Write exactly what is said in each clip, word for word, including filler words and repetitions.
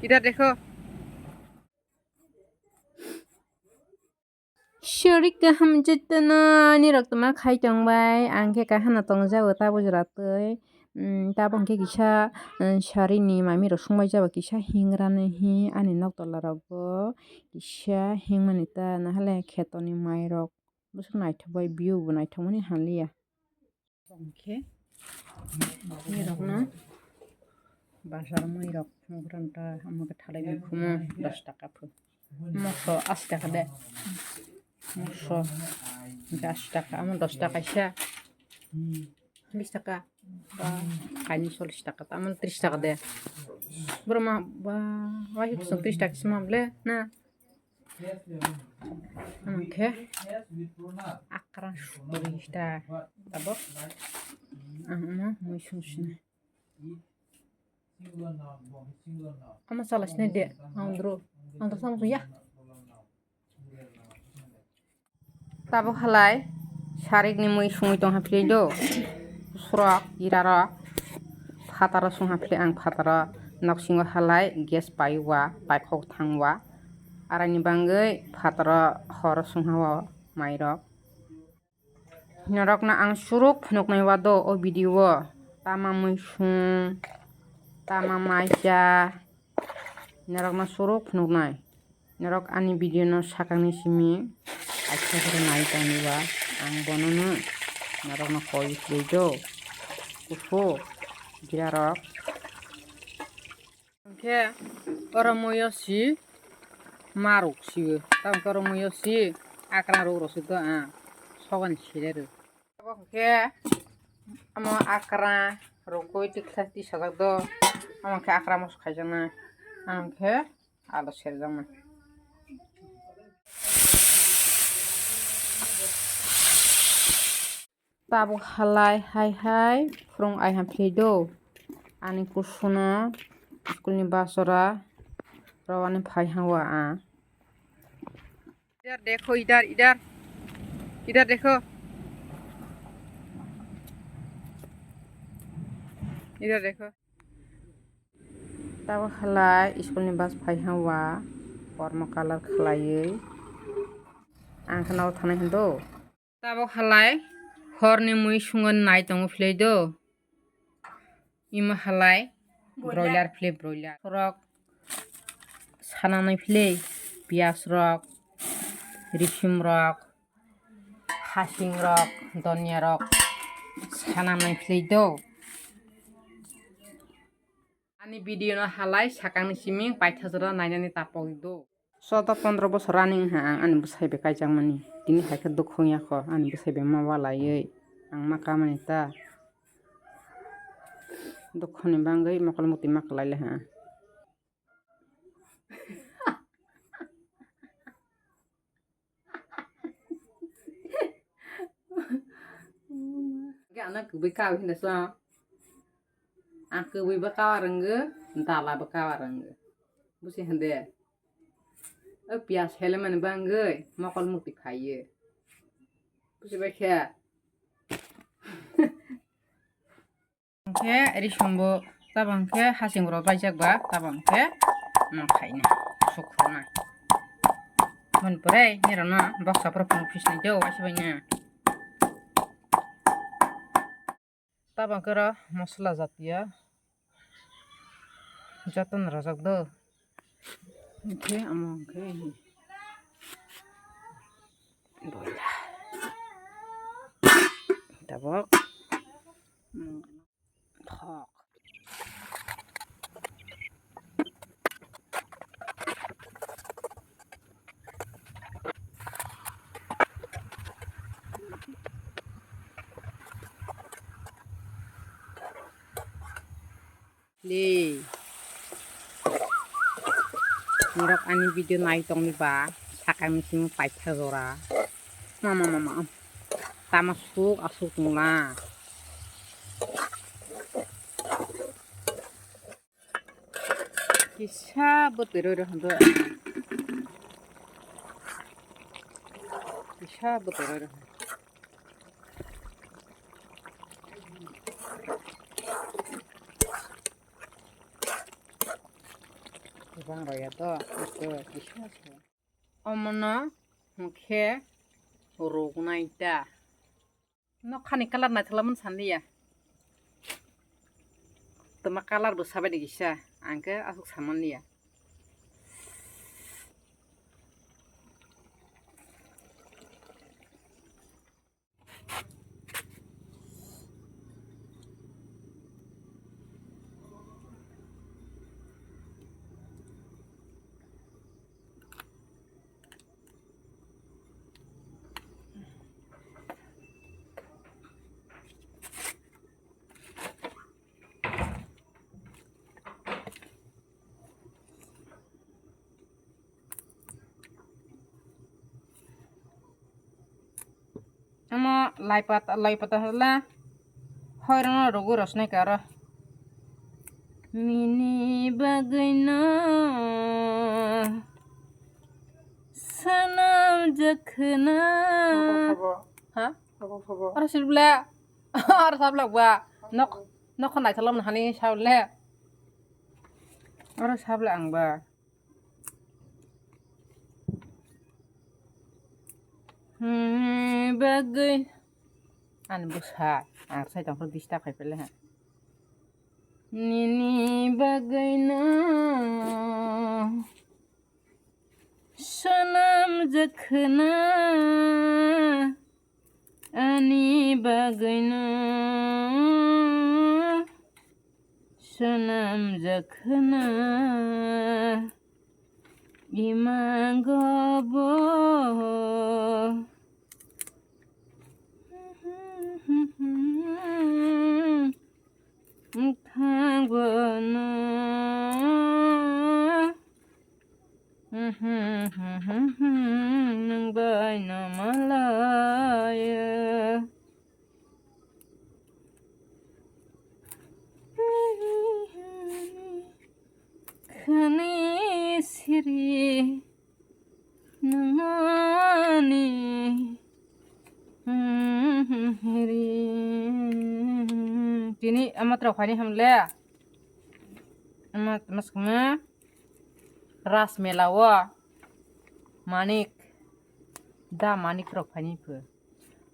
Ida dekho. Sori kaham jotto no ani rok toma khai tong bai, ang khe kaham no tong jago tabuk jora twi. Tabuk khe kisa sari ni mami rok sung bai jabo, kisa hingra ni hi ani nok tola rogo kisa hingmani ta nahale kheto ni mai rok bwswk naithok bai view bo naithok mani hamliya. Hwnkhe muirokno bazar muirok phunukgwrang ta, omo khe thalai bai khumu dos taka phu. Moso asi taka de. Moso hwnkhe asi taka, omo dos taka kaisa. Bis taka. Ba, kainwi chollish taka, tamo tris taka de. Borok ma, ba, waisuk chwng tris taka se ma ble na. Omo khe akra suri ta tabok. Ang omo mui sung sini. Omo chala sini de, ang dro, ang dro samsung ya. Tabuk halai sarikni mui sungwi tongha philai do. Kusrok, jirarok, phataro sungha philai ang phataro. Noksingo halai gas paiwa, paikhok thangwa. Araini bangwi phataro horo sungha o mairok. Norokno ang suruk phunuknai wado o video o. Tama mui sung, tama maisa. Norokno suruk phunuknai. Norok ani video no sakangni simi aithakrok nai tongdiba, ang bonono norokno koi phlwi do. Kuphur jirarok. Hwnkhe oro muiyo si maruk siyo. Tamo khe oro muiyo si akra ruk rok si do ang sogani sire rw. Abo hwnkhe amo akra rugwi tiksa tisajak do. Amo khe akra moso khaijaknai. Amo khe Alo serjaknai. Tabuk halai hai hai phwrwng ai ham philai do. Ani kusuna school ni bus ora rawani phai hangwa ang. Idhar dekho, idhar, idhar. Idhar dekho. Idhar dekho. Tabuk halai school ni bus phai hangwa, kormo colour khlaiwi. Ang kheno thanai hwn do. Tabuk halai horni mui sungwi nai tongo philai do. Imo halai broiler philai, broiler. Rok sananai philai, piyaj rok, risim rok, hasing rok, donya rok sananai philai do. Ani video no halai sakangni simi paitha jora nainani tapok do. Choudo pondro bosor running ha ang ani bwsai bai kaijakmani. Tini hai khe dukhu wngya kho ani bwsai bai ma walaiwi ang ma kamani ta. Dukhuni bangwi mokol mukti ma kwlai le ha. Hwnkhe ano kwbui kawi hinwi song. Ang kwbui bo kawa rwngwi, dala bo kawa rwngwi. Busi hwndhe. O piyaj helemani bangwi mokol mukti phaiwi. Busi bai khe. Hwnkhe risumbo tabang khe hasing rok baijak ba tabang khe no khaina sukruna. Mon pore nirano boksa pura phung phisni do waisa baina. Tabang khe ro mosola jatiya jotono rajak do. Hwnkhe omo hwnkhe boila tabok. Thok. Le. Norok ani video nai tongni ba sakang ni simi paitha jora. Mama, mama. Tama suk asuk tongla. Kisa bwtwi roi rw hwndw. Kisa bwtwi roi rw hwndw. Kwbang rwya to, ito kisa se. Omono hwnkhe rwknai ta. Nokhani colour naithola mani sanliya. Toma colour bo sabai de kisa, ang khe aswk samanliya. Omo lai pata, lai pata hwnla hoi rwno rwgwi rwsnai kha aro. Nini bagwino swnam jakhna. Sabo, sabo. Ha? Sabo, sabo. Aro sibla. Aro sabla ba. Nok, nok naitholam hani sabla. Aro sabla ang ba. Hmm, bagwi. Ani bwsa, ang sai tongphuru disturb khai pele ha. Nini bagwino swnam jakhna, ani bagwino swnam jakhna. Imango bo thangbono nwng bai no malayo. Khani siri nangani ri. Tini ama trok hani hamle. Ama tama swkma Ras Mela o Manik, Da Manik rok phaini pho.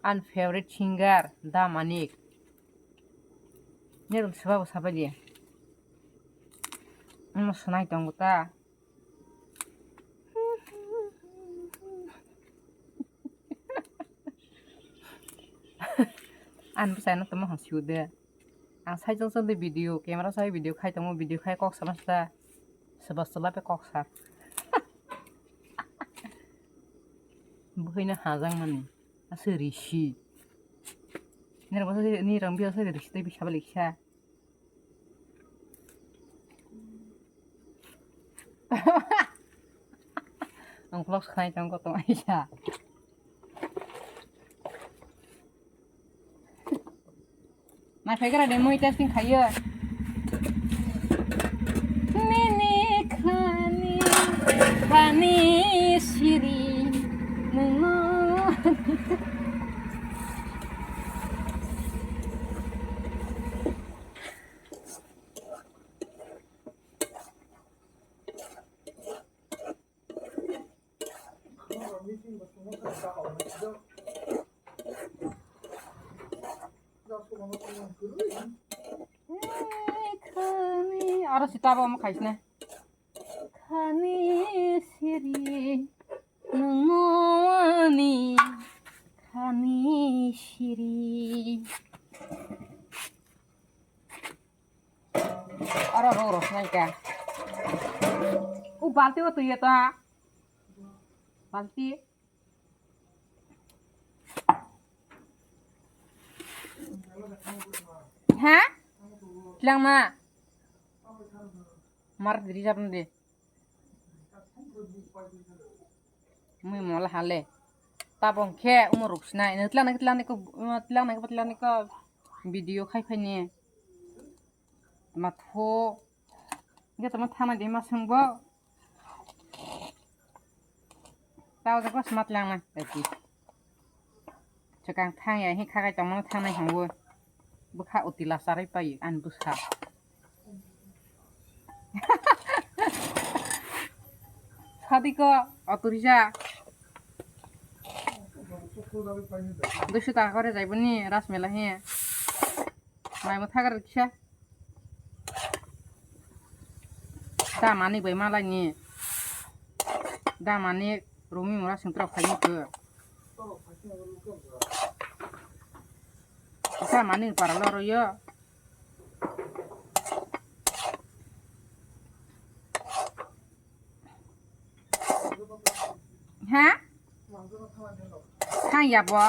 Ani favorite singer Da Manik. Nerwng swbabo sabaidi. Omo swnai tongo ta. Ani bwsai no tamo hwn siyo de. Ang sai chwng chwng de video, camera sai video khai tongo, video khai kok sama sa. Swba swla pe kok sa. Buhai no hajang mani. Asa risi. Nirang bwsa nirang biya sa risi tei bisa balik sa. Ang vlog sanai tong kotong aisa. Naikhe gra de mui testing khayo. Nini khani khani siri nungo. Khani aro sita bo mo khaisne. Khani siri nungoni khani siri. Aro ro ro snai ka. U balti o tuye ta. Balti. Ha? Lang ma. Mar diri jap ndi. Mui mola hale. Tabong khe umo ruk sinai. Twlang nai, twlang nai ko, twlang nai ko, twlang nai ko video khai phai ni. Ma tho. Ge tama thana de ma sungbo. Tao de ko smat lang na. Eti. Chakang thang ya hi khakai tongmano thangnai hwnwi bwkha utila charwi pai ani bwsa. Khadi ko otorija. Duiso taka kore jaiboni ras mela he. Mai mo thagar kisa. Da mani bai malai ni. Da mani rumi mura singtra khai ni ko. Da mani para lo ro yo. Ha? Thang ya bo.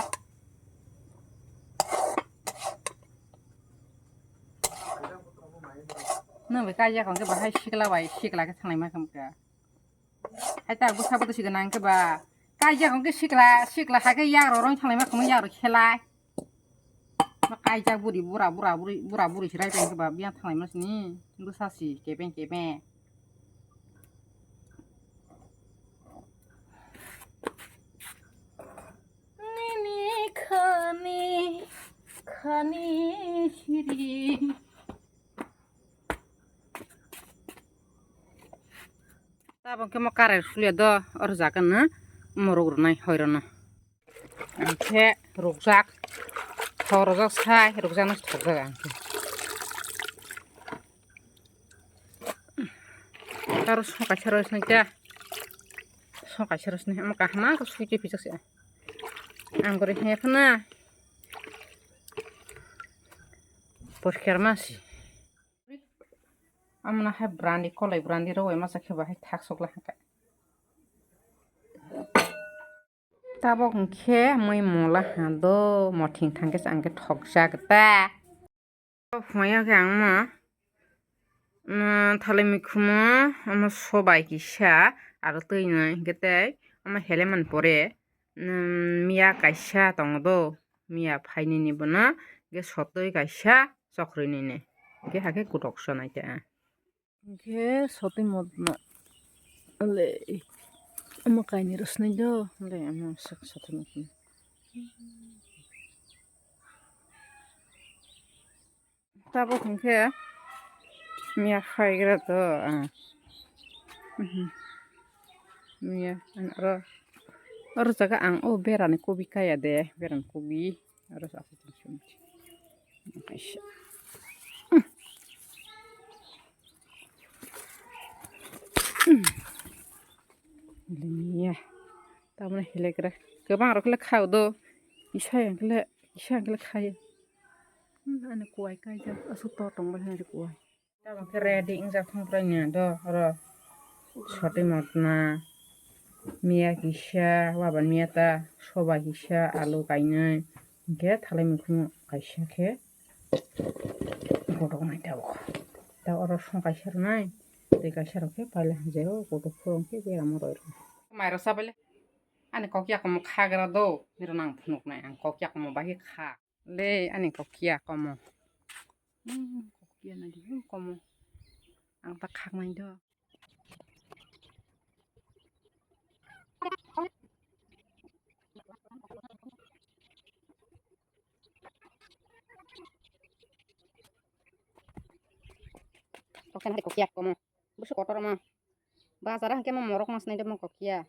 Nwng bai kaijak hwnkhe bahai sikla bai sikla khe thanglai ma khe. Hai ta bwsa bwtwi sikla nang khe ba. Kaijak hwnkhe sikla sikla hai khe yak rw rw thanglai ma khe yak rw khelai. Ma kaijak buri bura bura buri bura buri sirai tong khe ba biyang thanglai ma sini bwsa si kebeng kebeng. Nini khani khani siri. Tabok khe mo karai sulia do oro jaga no morok rwnai hoi rwno. Ang khe rukjak, thok rwjak sai, rukjak no thokjak ang khe. Aro song kaisa rw sini khe, song kaisa rw sini, omo kaham ma sui khe pijak se. Ang gori he phana, porker ma si. Amona hai brandi kolai brandi rw masa khe bahai thak sokla hangka. Tabok hwnkhe mui mola ha do, mothing thangkhe se ang khe thokjak ta. Phunukya khe ang mo, mm, thalai mikhumo, omo sobai kisa, aro twi nwi hwnkhe tei omo helemani pore, mm, miya kaisa tongo do, miya phainini bono, hwnkhe sotwi kaisa chokri nini, hwnkhe hakhe kutok sonai ta. Hwnkhe sotwi modna le omo kainwi rw swnai do le omo sak sotwi modna. Tabuk hwnkhe miya phaigra do ang. Mhm. Miya oro, oro jaga ang o berani kobi kaya de, berani kobi oro. Kaisa. Lemya. Tamoni hilegra. Kwbang rok le khao do. Kisa yang le, kisa yang le khayo. Hmm, ani kuai kaijak. Asuk to tong bai kuai. Tabok khe ready wngjak thung prai nya do oro. Sotwi modna, miya kisa, waban miya ta, soba kisa, alu kainwi, hwnkhe thalai mikhumu kaisa khe godok nai tabok. Ta oro song kaisa rwnai, tei kaisa rok khe paila je o godok phuru hwnkhe beramo roi rw. Mai rw sa bai le ani kok yakomo khagra do, nini rw nang phunuk nai ang kok yakomo bai kha. Le ani kok yakomo. Hmm, kok ya nai di, hmm, komo. Ang ta khak nai do. Kok ya nai di, kok ya komo. Busu kotor ma. Bazar hwnkhe mo morok mas nai de mo kok ya.